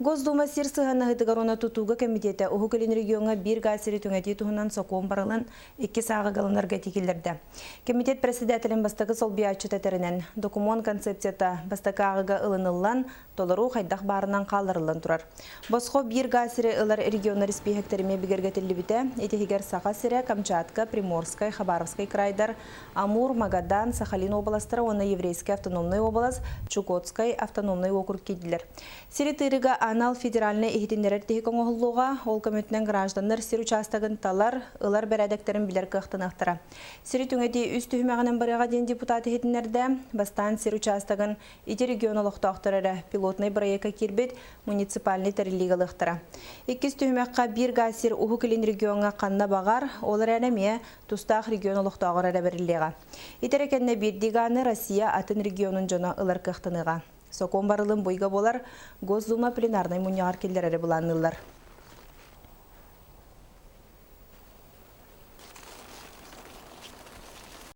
Госдума сир сыһыаннаһыытыгар уонна тутууга кэмитиэтэ Уһук Илин региоҥҥа биир гаас сири түҥэтии туһунан сокуон барылын иккис ааҕыга ылынарга этии киллэрдэ. Кэмитиэт председателин бастакы солбуйааччыта этэринэн, докумуон концепцията бастакы ааҕыга ылыныллан, толору хайдах баарынан хаалларыллан турар. Босхо биир гаас сири ылар регионнар испииһэктэрэ эмиэ бигэргэтиллибитэ. Итиһигэр Саха сирэ, Камчатка, Приморскай, Хабаровскай крайдар, Амур, Магадан, Сахалин уобаластара уонна Еврейскэй автономнай уобалас, Чукотскай автономнай уокурук киирдилэр. Сири тыырыыга анал федеральнай иһитиннэрэр тиһик оҥоһуллуоҕа, ол көмөтүнэн гражданнар сир учаастагын талар, ылар бэрээдэктэрин билэр кыахтаныахтара. Сири түҥэтии үс түһүмэҕинэн барыаҕа диэн депутат иһитиннэрдэ. Бастаан сир учаастагын ити регион олохтоохторо эрэ пилотнай бырайыакка киирбит муниципальнай тэриллиигэ ылыахтара. Иккис түһүмэххэ биир гаас сир Уһук Илин региоҥҥа ханна баҕар, ол эрэн эмиэ тустаах регион олохтооҕор эрэ бэриллиэҕэ. Ити эрэ кэннэ биирдии гааны Россия атын регионун дьоно ылар кыахтаныаҕа. Сокуон барылын буйга буолар Госдума пленарнай мунньаҕар киллэрэри былаанныыллар.